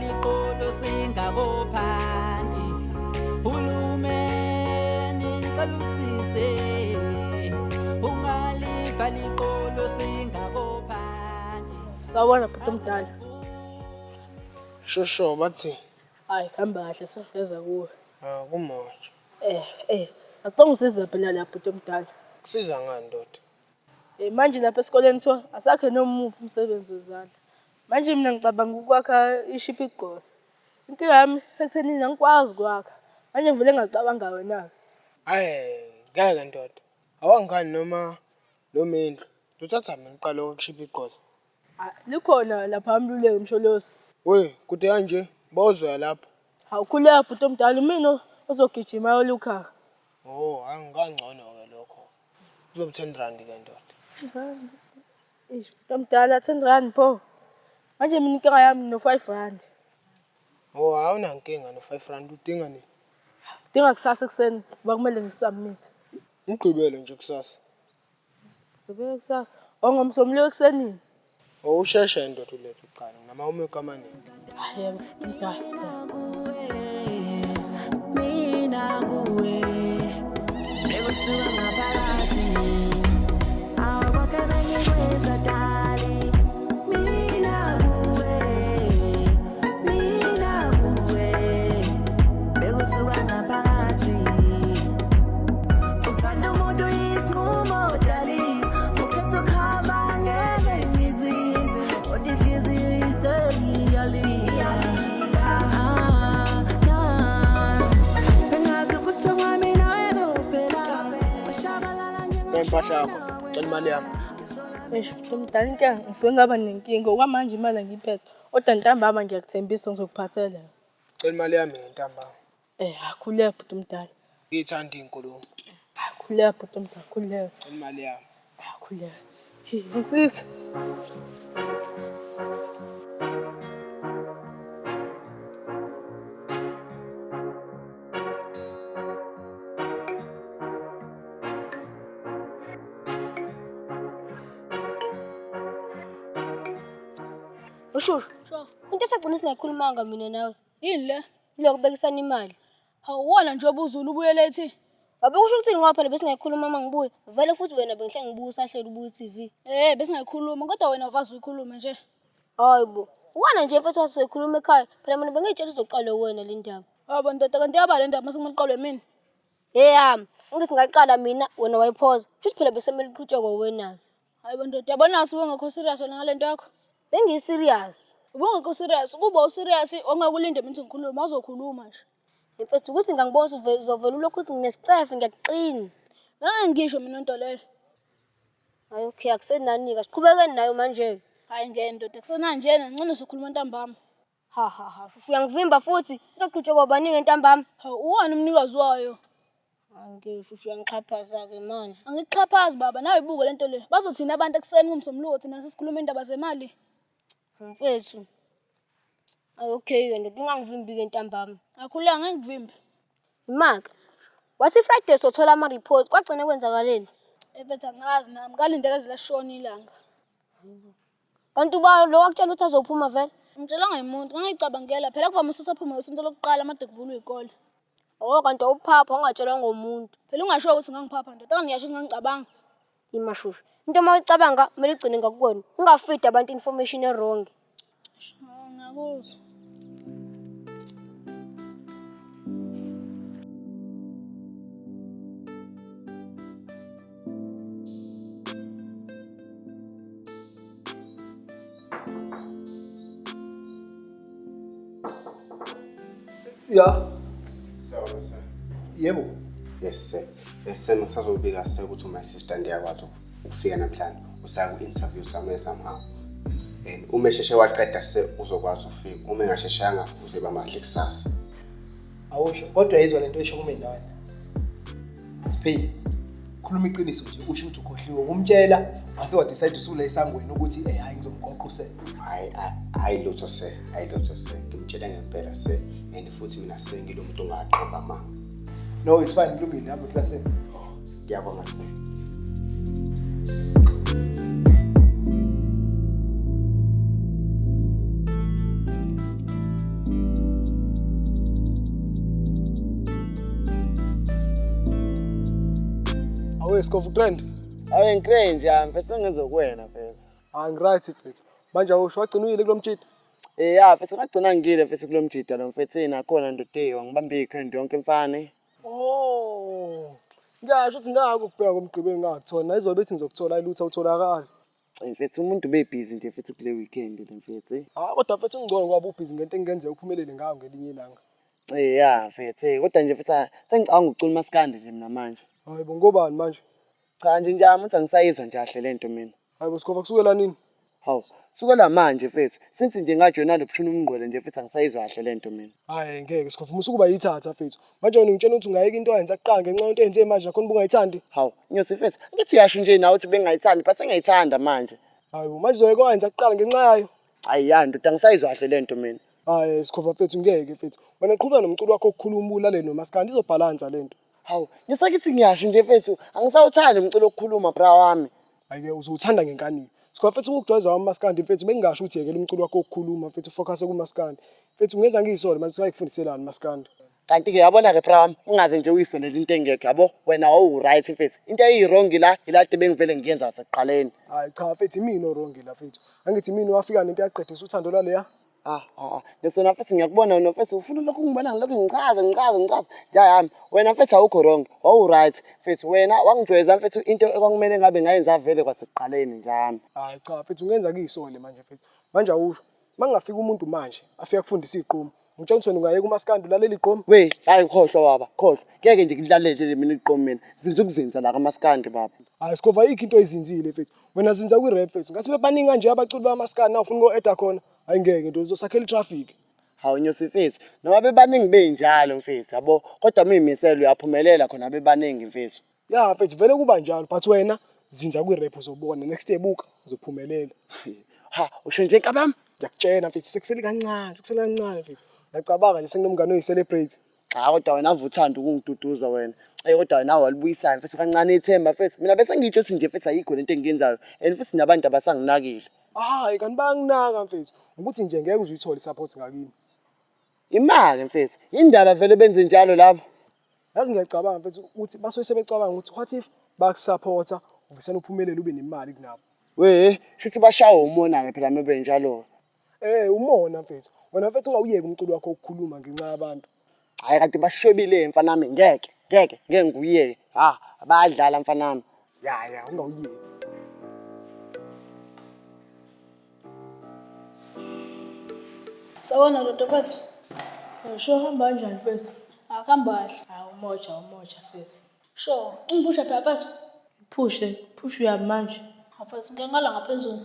liqolo singakophanti. Hulumeni ngicela usise, ungaliva liqolo singakophanti. Sawubona bhuti omdala. Shosho bathi Hayi kuhamba kahle sesigeza kuwe. ah kumanje. Sacela ungisize phela la bhuti omdala. Kusiza ngani ndoda? Manje lapha esikoleni kuthiwa asakhe noma umuphi umsebenzi wezandla. Manje mina ngicabanga ukwakha ishiphi igqoza. Inkinga yami sekuthenini angikwazi ukwakha. Manje ngivele ngacabanga wena-ke. Hayi ngeke ndoda. Awangani noma noma indlu. Uthatha mina uqala ukushipha igqoza. Ah, likhona lapha amluleki uMsholozi. We kude kanje bawuzoya lapho. Hawu khuleka bhuti omdala umina ozogijima ayolukhaka. Oh, angikangcono ke lokho. Kuzoba 10 rand ke ndoda. Eish bhuti omdala 10 rand pho. Manje mina inkinga yami no 5 rand. Oh, awunankinga no 5 rand udinga ni. Dinga kusasa ekuseni ngoba kumele ngisubmit. Umgqibelo nje kusasa. Ngibeke kusasa. Ongomsombuluko ekuseni. Oh, usheshe ndoda ulethe uqala nginama homework amaningi. Hayi yebo mdala. Mina kuwe bekusuka ngaphakathi awukonke bengikwenza dali mina kuwe mina kuwe bekusuka ngaphakathi uthanda umuntu isinqumo dali ukhetha ukuhamba ngeke ngivimbe kodwa inhliziyo iseyiyalila. Ah, ah. Bengazi ukuthi okwami nawe kuphela washabalala Impahla yakho, cela imali yami. Eish bhuti omdala inkinga ngisuke ngaba nenkinga okwamanje imali angiyiphethe. Kodwa ntambama ngiyakuthembisa ngizokuphathela. Cela imali yami ntambama. Khuleka bhuti omdala. Ngiyithanda inkulumo. Khuleka bhuti omdala, khuleka. Cela imali yami. Khuleka. Hey, ngisiza. Ushushu, Sho, into esagcina singayikhulumanga mina nawe. yini le? Ilokubekisana imali. Hawu wona njengoba uZulu ubuyele ethi. Wabe kusho ukuthini ngoba phela besingayikhuluma uma ngibuya. Vele futhi wena bengihle ngibuya usahleli ubuya i-TV. Besingayikhuluma kodwa wena awukaze uyikhulume nje. Hayi bo. Wena nje mfethu wasizoyikhuluma ekhaya. Phela mina bengiyitshela uzoqala wena le ndaba. Yabo ndoda kanti yaba le ndaba mase kumele mina. Yeyami, ngithi ngaqala mina wena wayiphoza. Shuthi phela besemele iqhutshekwe wena-ke. Hayi bo ndoda, yabona ngathi ubungekho serious wena ngale nto yakho. Bengiyi-serious. Ubungekho serious, kuba userious ongakulinde mina ukuthi ngikhulume, awuzokhuluma nje. Mfethu ukuthi ngangibona ukuthi uzovela ulokhu uthi nginesicefe ngiyakuxina. Ngeke ngisho mina nto leyo. Hayi okay, akusenani-ke asiqhubekeni nayo manje-ke. Hayi ngeke ndoda, kusenanjena ngcono sokhuluma ntambama. Ha ha ha, shushu uyangivimba futhi. Izoqhutshekwa baningi ntambama. Hawu uwona umnikazi wayo. Angeke shushu uyangixhaphaza-ke manje. Angikuxhaphazi baba, nawe ibuke lento le. Bazothina abantu ekuseni kumsombuluko thina sesikhuluma indaba zemali. Mfethu. Hayi okay-ke ndoda, ungangivimbi-ke ntambama. Akhuleka ngeke ngikuvimbe. Maka, wathi Friday sothola ama-report, kwagcina kwenzakaleni? Mfethu angazi nami, ngalindela lize lashona ilanga. Kanti uba lo wakutshela ukuthi azophuma vele? Ngitshelanga yimuntu, ngangicabangela phela kuvame ukuthi aphume ngesonto lokuqala made kuvulwa iy'kole. Oh, kanti awuphapha ungatshelwa ngomuntu. Phela ungasho ukuthi ngangiphapha ndoda, angiyasho ukuthi ngangicabanga. Imashushu. Into uma uyicabanga kumele igcine ngakuwena. Ungafidi abantu information e-wrong. Ngiyakuzwa. Ya, Sawubona sir. yebo. Yes sir. Yes sir, ngisazobika sir ukuthi my sister ndiyakwazi ukufika namhlanje. Usaya ku-interview somewhere somehow. And uma esheshe waqeda sir uzokwazi ukufika. Uma engasheshanga uzoba mahle kusasa. Awusho, kodwa yizwa lento esho kumina wena. Siphi. Khuluma iqiniso nje, usho ukuthi ukhohliwe ukumtshela, wase wa-decide usula esangweni ukuthi hayi ngizomgoqa Hayi hayi lutho sir, hayi lutho sir. Ngimtshela ngempela sir. And futhi mina sir ngilo muntu ongaqamba amanga. No, it's fine, kulungile, hamba eklasini. Ngiyabonga sir. Awe Scofu Grand. Awe ngikrend ya mfethu sengizokuwena mfethu. Hayi ngiright mfethu. Manje awusho wagcina uyile kulomtshita. Eh ya mfethu ngagcina ngile mfethu kulomjida lo mfethu nakhona ndodewa ngibambe ikhand yonke mfana. Oh. Ngiyasho ukuthi ngako ukubheka komgqibelo ngakuthola. Nayizobe bethi ngizokuthola ayilutho awutholakali. Mfethu umuntu ubebhizi nje mfethu kule weekend le mfethu. Hayi kodwa mfethu ungcono ngoba ubhizi ngento engenzeka uphumelele ngayo ngelinye ilanga. Eh ya mfethu kodwa nje mfethu sengicabanga ukucula umaskandi nje mina manje. Hayi bo ngobani manje? Cha nje njami uthi angisayizwa nje kahle lento mina. Hayi bo Skhova kusukela nini? Hawu, sukela manje mfethu. Since nje ngajoyina lo bushuni umngqwele nje mfethu angisayizwa kahle lento mina. Hayi ngeke Skhova musuke uba yithatha mfethu. Manje wena ungitshela ukuthi ungayeka into oyenza kuqala ngenxa yento oyenze manje nakhona ubungayithandi. Hawu, nyosi mfethu, ngithi uyasho nje nawe ukuthi bengingayithandi, but sengiyayithanda manje. Hayi bo manje uzoyeka oyenza kuqala ngenxa yayo. Hayi ya ndoda angisayizwa kahle lento mina. Hayi Skhova mfethu ngeke mfethu. Wena qhubeka nomculo wakho okukhuluma ulalele nomaskandi izobhalansa lento. Hawu, ngisakithi ngiyasho nje mfethu, angisawuthandi umculo okukhuluma bra wami. Hayi-ke uzowuthanda ngenkani. Skhova mfethu ukujwayeza kwami umaskandi mfethu bengingasho ukuthi yekela umculo wakho wokukhuluma mfethu ufocus kumaskandi. Mfethu ungenza ngiyisole manje usayikufundiselani umaskandi. Kanti-ke yabona-ke bra wami, ungaze nje uyisolele into engekho yabo, wena wawu-right mfethu. Into eyi-wrong la, ila kade bengivele ngiyenza ngasekuqaleni. Hayi cha mfethu imina o-wrong la mfethu. Angithi imina owafika nento yaqedisa uthando lwaleya. Ah, ah, ah. Nesona mfethu ngiyakubona wena mfethu ufuna lokhu ungibona ngilokhu ngichaza ngichaza ngichaza. Ja yami, wena mfethu awukho wrong, wawu-right mfethu. Wena wangijwayeza mfethu into ekwakumele ngabe ngayenza vele kwasekuqaleni njami. Hayi cha mfethu ungenza ngiyisole manje mfethu. Manje awusho, makungafika umuntu manje afike akufundise igqomu, ngitshela ukuthi wena ungayeka umaskandi ulalele igqomu? We, hayi khohlwa baba, khohlwa. Ngeke nje ngilalele mina igqomu mina. Zinza ukuzinza la kamaskandi baba. Hayi Skhova ayikho into oyizinzile mfethu. Wena zinza kwi-rap mfethu. Ngathi bebaningi kanje abaculi bamaskandi nawe ufuna uko-eda khona. Hayi ngeke nto uzosakhela i-traffic. Hawu nyosi mfethu, noma bebaningi benjalo mfethu yabo, kodwa uma uyimisela uyaphumelela khona bebaningi mfethu. Ya mfethu vele kuba njalo but wena zinza kwi-rap uzobona next year buka uzophumelela. Ha, usho nje nkabami? Ngiyakutshela mfethu sekusele kancane, sekusele kancane mfethu. Ngiyacabanga nje senginomngane oyi-celebrate. Cha kodwa wena ave uthanda ukungiduduza wena. Eyi kodwa wena walibuyisayo mfethu kancane ithemba mfethu. Mina bese ngitsho ukuthi nje mfethu ayikho lento engiyenzayo and futhi nabantu abasanginakile. Hayi kanti bayanginaka mfethu. Ukuthi nje ngeke uze uyithole i-support ngakimi. Imali mfethu. Yindaba vele benze njalo labo. Yazi ngiyacabanga mfethu ukuthi basuke sebecabanga ukuthi what if bakusupport-a uvesane uphumelele ube nemali kunabo. We, shuthi bashawa umona-ke phela uma benjalo. Eh umona mfethu. Wena mfethu ungawuyeki umculo wakho wokukhuluma ngenxa yabantu. Hhayi kanti bashwebile mfanami ngeke, ngeke, ngeke ngikuyeke. Ha, bayadlala mfanami. Ya ya ungawuyeki. Sawona ndoda mfethu. Sho hamba kanjani mfethu? Akuhamba kahle. Hawu umoja umoja mfethu. Sure, ungiphusha phela mfethu. Phushe, phushe uyaphi manje? Mfethu ngiyangala ngaphezulu.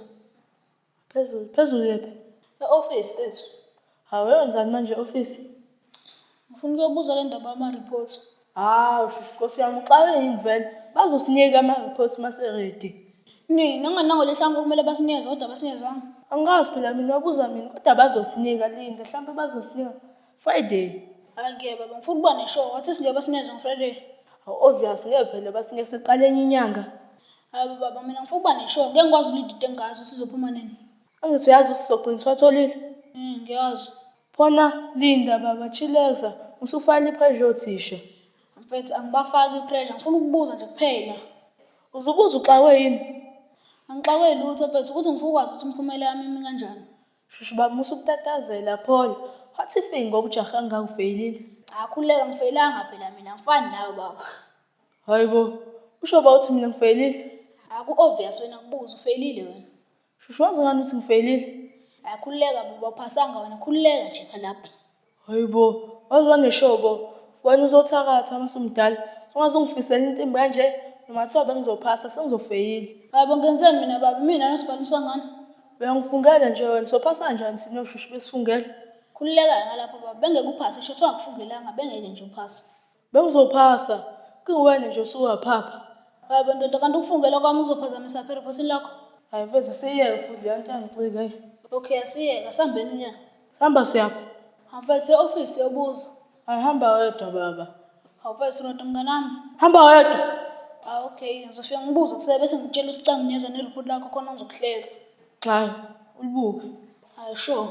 Phezulu, phezulu yephi? E-office mfethu. Hawu wenzani manje e-office? Ngifuna ukuyobuza le ndaba yama-report. Hawu shushu Nkosi yami uxake yini vele? Bazosinika ama-reports mase ready. Nini, nanganangolwesihlanu kwakumele basinikeze kodwa abasinikezanga. Angazi phela mina wabuza mina kodwa bazosinika linda mhlawumbe bazosinika Friday. Hhayi ngeke baba, ngifuna ukuba ne-sure. Wathi ngeke basinikeze ngo-Friday. Hawu obvious ngeke phela basinike seqale enye inyanga. Hayi baba, mina ngifuna ukuba ne-sure. Ngeke ngikwazi ukulinda into engingazi ukuthi izophuma nini. Angithi uyazi ukuthi sizogcina siwatholile. Ngiyazi. Phona linda baba chileza usufaka i-pressure yothisha. Mfethu angibafaki i-pressure, ngifuna ukubuza nje kuphela. Uzubuza uxakwe yini? Angixakwe lutho mfethu, ukuthi ngifuna ukwazi ukuthi imiphumela yami imi kanjani. Shushu baba musa ukutatazela phola. What if ngoba ujaha kangaka ufeyilile? Cha khululeka ngifeyilanga phela mina, angifani nawe baba. Hayi bo, usho ba uthi mina ngifeyilile? Aku-obvious wena kubuza ufeyilile wena. Shushu wazi ngani ukuthi ngifeyilile? Hayi khululeka baba, awuphasanga wena, khululeka nje ngalapho. Hayi bo, waze waneshobo. Wena uzothakatha uma usumdala. Ungaze ungifisele into embi kanje noma kuthiwa bengizophasa sengizofeyila. Hayi bo ngenzeni mina baba, mina nosibhala umsangano. Uyangifungela nje wena, sophasa kanjani thina oshushu besifungela? Khululeka ngalapho baba, bengeke uphase, sho kuthiwa angikufungelanga, bengeke nje uphase. Bengizophasa, kuwena nje usuwaphapha. Hayi bo ndoda, kanti ukufungela kwami kuzophazamisa phi eriphothini lakho? Hayi mfethu asiyeke futhi le nto iyangicika hayi. Okay, asiyeke, asihambeni nya. Sihamba siyaphi? Hawu mfethu, e-office siyobuza. Hayi hamba wedwa baba. Hawu mfethu, ndoda mnganami. Hamba wedwa. Ah okay, ngizofika ngibuze kusebe bese ngikutshela usicanga nereport lakho khona ngizokuhleka. Hayi, ulibuke. Hayi sure.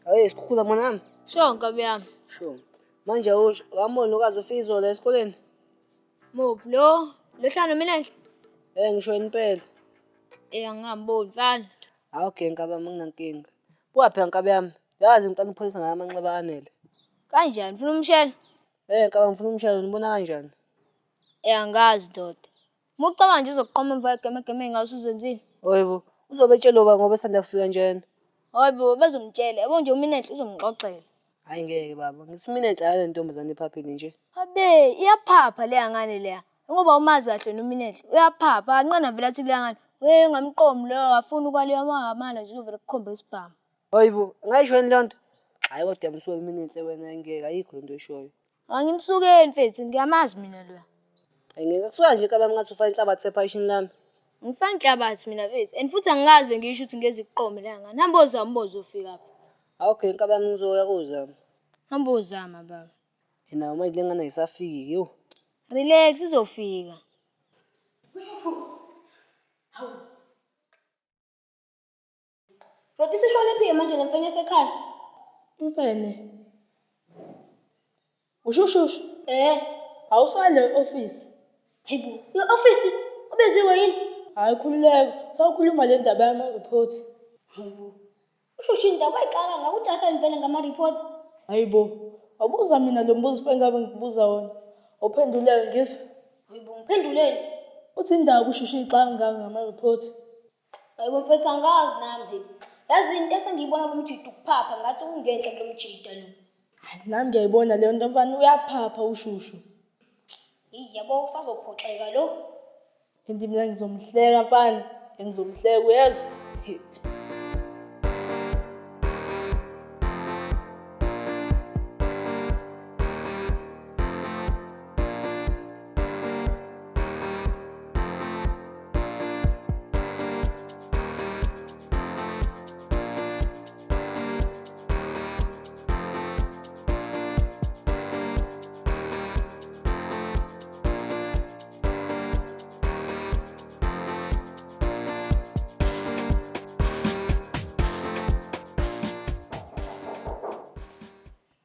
Hey, sikhukhula mwanami. Sho nkabi yami. Sho. Manje awusho, wambona ukaze ufike izolo esikoleni? Muphi lo? Lo hlanu mina nje. Eh ngisho impela. Eh angingamboni mfana. Hawu okay nkabi yami anginankinga. Buka phela nkabi yami. Yazi ngicela ukupholisa ngayo amanxeba anele. Kanjani? Ufuna umshela? Eh nkabi ngifuna umshela ngibona kanjani? Eh angazi ndoda. Uma ucabanga nje uzokuqoma emva kwegemegeme engabe usuzenzile. Hayibo, uzobe etshela uba ngoba esanda kufika nje yena. Hayibo bezomtshela. Yabo nje uMinenhle uzomxoxela. Hayi ngeke baba, ngithi uMinenhle hayi le ntombazane iphaphile nje. Habe, iyaphapha leya ngane leya. Ngoba umazi kahle noMinenhle. Uyaphapha, anqena vele athi kuleya ngane. We ungamqomi loyo afuna ukwaliwa mahamala nje uzovele kukhombe isibhamu. Hayibo, ngayisho yini leyo nto? Hayi kodwa yamsuka uMinenhle wena ngeke ayikho lento oyishoyo. Angimsukeli mfethu, ngiyamazi mina loya. Hayi ngeke kusuka nje kabami ngathi ufaka inhlabathi ephayishini lami. Ngifaka inhlabathi mina mfethu and futhi angikaze ngisho ukuthi ngeze ikuqome leya ngane. Hamba ozama uboze ufika apha. Okay, nkabi yami ngizoya kozama. Hamba ozama baba. Yena manje le ngane ayisafiki yo. Relax izofika. Rodi sishone phi manje le mfene esekhaya? Imfene. Ushushushu. Eh, Awusale e-office. hayibo, i-office ubeziwe yini? Hayi khululeka. Sawukhuluma le ndaba yama-report. Hayibo. Ushushu indaba ayixaka ngakujaha vele ngama-reports. Hayibo. Wabuza mina lo mbuzo fanele ngabe ngikubuza wona. Awuphenduleke ngizwe. Hayibo, ngiphenduleni. Uthi indaba ushushu ixaka ngaka ngama-report. Hayibo mfethu angazi nami. Yazi into esengiyibona kulo mjida ukuphapha ngathi ungenhla kulo mjida lo. Hayi nami ngiyayibona leyo nto mfana uyaphapha ushushu. Eyi yabo usazophoxeka lo. And mina ngizomhleka mfana. Ngizomhleka uyezwa?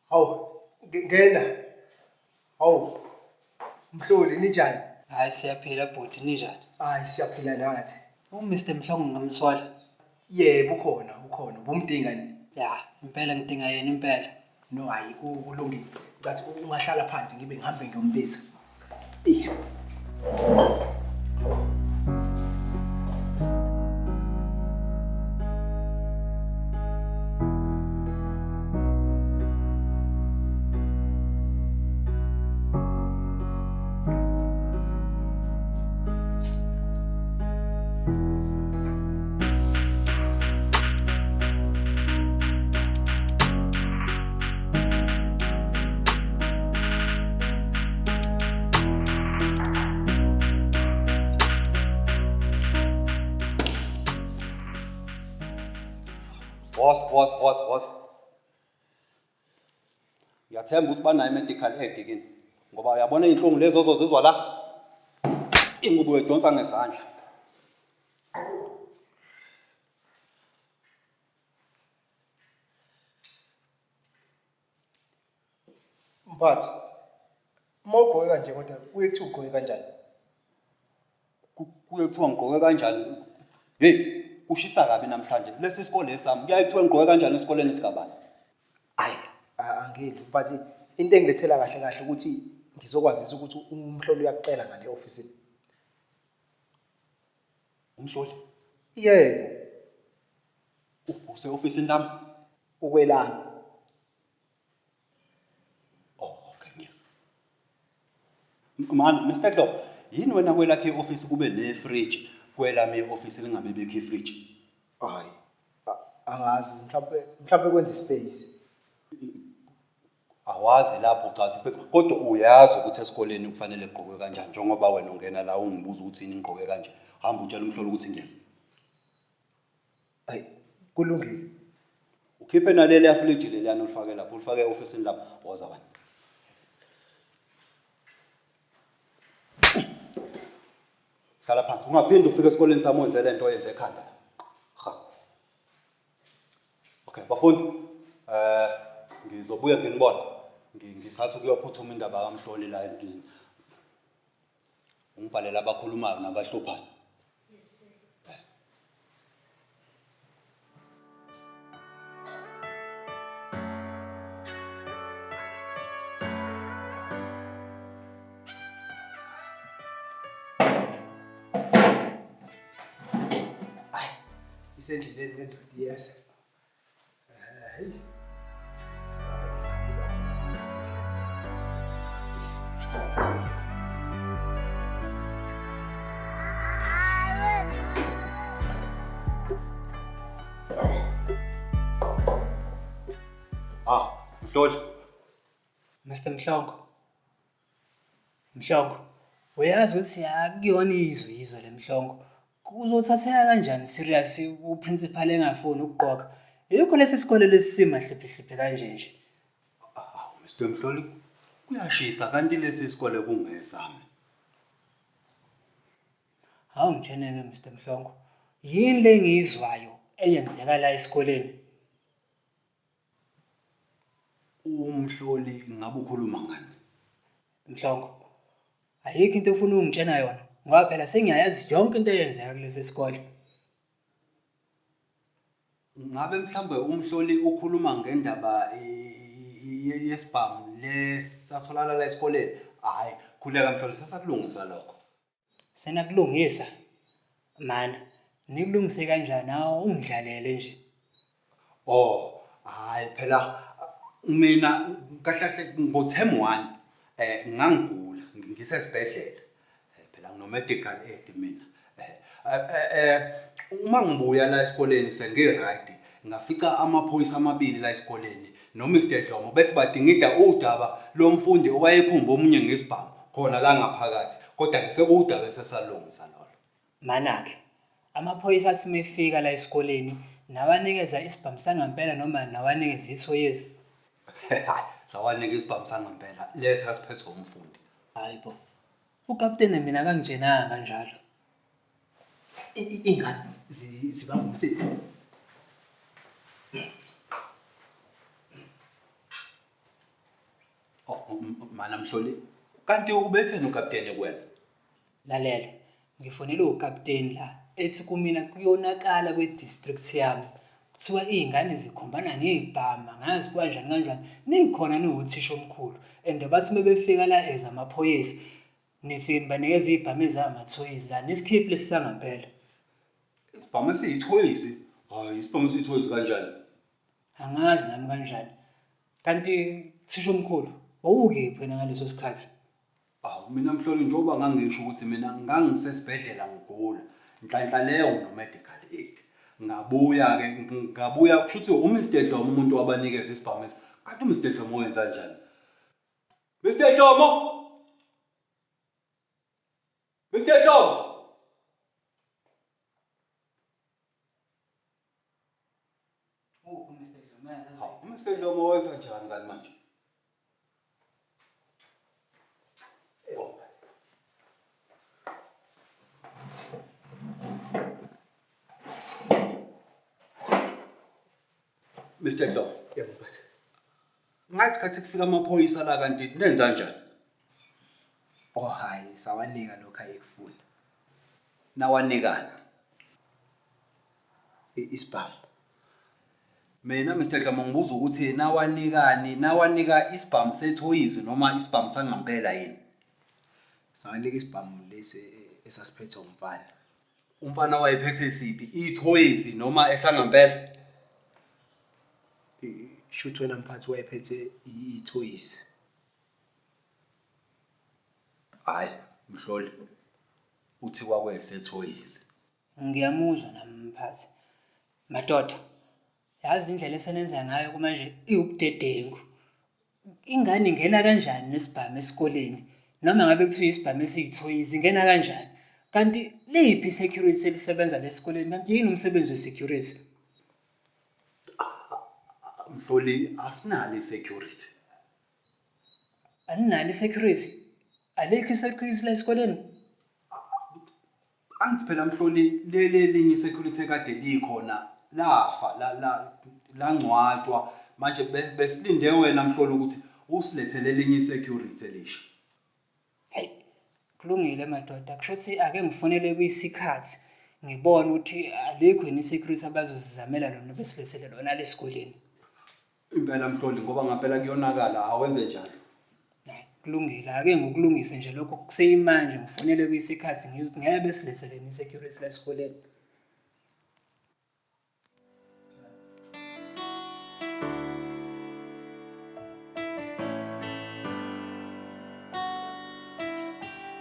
Hawu, ngena. Hawu. Mhloli ninjani? Hayi siyaphila bhuti ninjani? Hayi siyaphila nathi. UMr Mhlongo ngamswala. Yebo ukhona, ukhona. Ubumdinga ni? Ya, impela ngidinga yena impela. No hayi kulungile. Ngathi ungahlala phansi ngibe ngihambe ngiyombiza. Iya. Boss, boss, boss, boss. Ngiyathemba ukuthi banayo i-medical aid kini. Ngoba uyabona iy'nhlungu lezi ozozizwa la. Ingubo uyidonsa ngezandla. Mphathi. Uma ugqoke kanje kodwa kuye kuthiwa ugqoke kanjani? Kuye kuthiwa ngigqoke kanjani? Hey, kushisa kabi namhlanje. Lesi sikole sami. Kuyaye kuthiwa ngigqoke kanjani esikoleni sikabani? Hayi, angidli but into engilethela kahle kahle ukuthi ngizokwazisa ukuthi umhloli uyakucela ngale ofisini. Umhloli? Yebo. Use-ofisini lami? Ukwelami. Oh, okay, ngiyezwa. Man, Mr. Dlomo, yini wena kwelakhe i-office kube ne-fridge, kwelami i-office lingabe bikho i-fridge? Hayi. Angazi mhlawumbe kwenza ispace. Awazi lapho ucathi ispace, kodwa uyazi ukuthi esikoleni kufanele kugqokwe kanjani njengoba wena ungena la ungibuza ukuthi yini ngigqoke kanje. Hamba utshela umhloli ukuthi ngiyeza. Hayi, kulungile. Ukhiphe naleli fridge leliyana ulifake lapho, ulifake e-ofisini lapho. Woza wena. Hlala phansi, ungaphinde ufike esikoleni sami wenze lento oyenze ekhanda. Ha. Okay, bafundi. Ngizobuya nginibone. Ngisathi kuyophuthuma indaba kaMhloli la endlini. Ungibhalele abakhulumayo nabahluphayo. Yes sir. Isendleleni le ndoda iyeza. Hey. Ah, Mhloli. Mr Mhlongo. Mhlongo, uyazi ukuthi akuyona izwe izwe le Mhlongo. Uzothatheka kanjani serious uprincipal engafuni ukugqoka? Yikho lesi sikole lesi simahliphihliphi kanje nje. Awu Mr Mhloli, kuyashisa kanti lesi sikole kungesami. Hawu ngitsheneke Mr Mhlongo. Yini le engiyizwayo eyenzeka la esikoleni? Umhloli ngabe ukhuluma ngani? Mhlongo, ayikho into ofuna ukungitshena yona ngoba phela sengiyayazi yonke into eyenzeka kulesi sikole. Ngabe mhlawumbe umhloli ukhuluma ngendaba yesibhamu lesatholakala la esikoleni? Hhayi, khuleka mhloli sesakulungisa lokho. Senakulungisa? Mana, nikulungise kanjani? Hawu ungidlalele nje. Oh, hayi phela mina kahle kahle ngo-term one eh ngangigula ngisesibhedlela. Eh, phela ngino-medical aid mina. Eh, eh, eh, uma ngibuya la esikoleni sengi-right ngafica amaphoyisa amabili la esikoleni noMr Dlomo bethi badingida udaba lomfundi owayekhumba omunye ngesibhamu khona la ngaphakathi kodwa-ke sekuwudaba esesalungisa lolo. Mana-ke, amaphoyisa athi uma efika la esikoleni nawanikeza isibhamu sangampela noma nawanikeza ithoyizi? Hhayi, sawanika isibhamu sangampela lesi asiphethwe umfundi. Hhayi bo, ukaputeni mina akangitshenanga kanjalo. Iy'ngane zibamba umsindo. Oh, mana Mhloli, kanti ubetheni ukaputeni kuwena? Lalela, ngifonelwe ukaputeni la ethi kumina kuyonakala kwi-district yami. Kuthiwa iy'ngane zikhombana ngey'bhamu, angazi kanjani kanjani. Nikhona niwuthisha omkhulu and bathi uma befika la as amaphoyisa nifike nibanikeza iy'bhamu ezingamathoyizi la nisikhiphe lesi sangampela. Isibhamu esiyithoyizi? Hhayi, isibhamu esiyithoyizi kanjani? Angazi nami kanjani. Kanti thisha omkhulu, wawukephi wena ngaleso sikhathi? Awu mina Mhloli njengoba ngangisho ukuthi mina ngangisesibhedlela ngigula. Nhlanhla leyo ngino-medical aid. Ngabuya-ke ngabuya kusho ukuthi uMr Dlomo umuntu wabanikeza isibhamu esi. Kanti uMr Dlomo wenza njani? Mr Dlomo! Mr Dlomo! Mr Dlomo wenza njani kanti manje? Mr Dlomo. Yebo mphathi. Ngathi khathi kufika amaphoyisa la kanti nenza njani? Oh hayi sawanika lokho ayekufuna. Nawanikani? Isibhamu. Mina Mr Dlomo ngibuza ukuthi nawanikani, nawanika isibhamu sethoyizi noma isibhamu sangempela yini? Sawanika isibhamu lesi esasiphethe umfana. Umfana wayephethe siphi? Ithoyizi noma esangempela? Shuthi wena mphathi wayephethe ithoyizi. Hhayi mhloli uthi kwakuyesethoyizi. Ngiyamuzwa nami mphathi. Madoda, yazi indlela esenenza ngayo kumanje iwubudedengu. Ingane ingena kanjani nesibhamu esikoleni? Noma ngabe kuthiwa isibhamu esiyithoyizi ingena kanjani? Kanti liphi i-security elisebenza la esikoleni? Kanti yini umsebenzi we-security? Mhloli asinalo i-security. Aninalo i-security? Alikho i-security la esikoleni? Angithi phela mhloli leli elinye i-security ekade likhona Lafa la la langcwatshwa manje besilinde wena mhlolo ukuthi usilethele elinye i-security elisha. Hayi kulungile madoda kusho ukuthi ake ngifonele kwisikhathi ngibone ukuthi alikho yini i-security abazosizamela lona besilethele lona lesikoleni. Impela mhloli ngoba ngampela kuyonakala awenze njalo. Hayi kulungile ake ngikulungise nje lokho kuseyimanje ngifonele kwisikhathi ngizwe ukuthi ngeke besilethele yini i-security la esikoleni.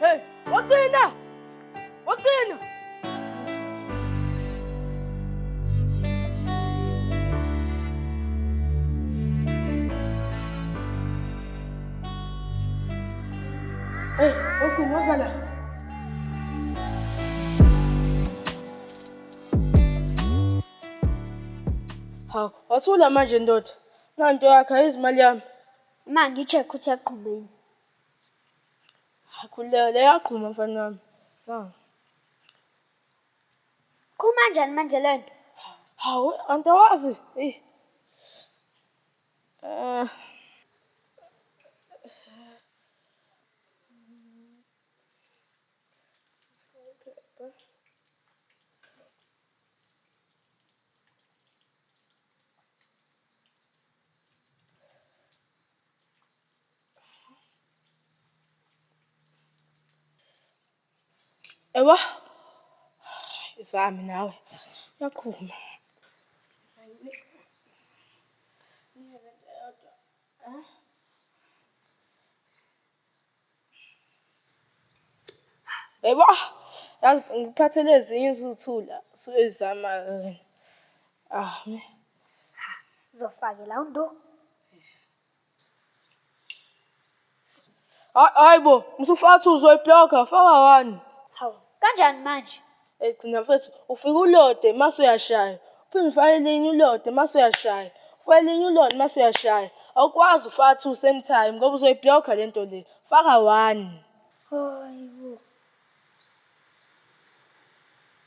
Hey, wagcina! Wagcina! Hey, wagcina woza la. Hawu, wathula manje ndoda. Nanto yakho ayizimali yami. Ma ngi-check ukuthi yaqhuma yini. Hayi khululeka le yaqhuma mfana wami. Hawu. Qhuma kanjani manje le nto? Hawu, antawazi. Eyi. Eh. Ewa, izami nawe yaqhuma. Yebo, yazi ngikuphathele ezinye eziwuthula suyozama-ke wena. Ah me. Uzofakela uNdu. Hayi bo, usufaka uzoyibhlokha, faka one. Hawu, kanjani manje? Ey gcina mfethu, ufike ulode mase uyashaya. Uphinde ufake elinye ulode mase uyashaya. Ufake elinye ulode mase uyashaya. Awukwazi ufaka two same time ngoba uzoyibhlokha le nto le. Faka one. Hayibo.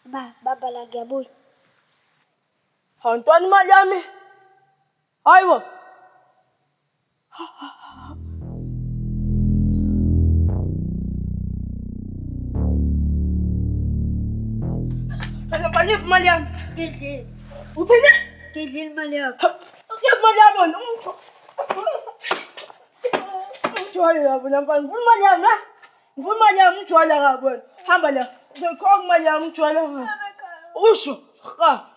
Ma, baba la ngiyabuya. Hawu ntwana imali yami. Hayibo. Phela mfana iphi imali yami? Ngidlile. Uthini? Ngidlile imali yakho. Iphi imali yami wena? Ungijwayele kabi wena mfana. Ngifuna imali yami yazi. Ngifuna imali yami ungijwayele kabi wena. Hamba la. Uzoyikhokha imali yami ungijwayele kabi. Usho. Ha.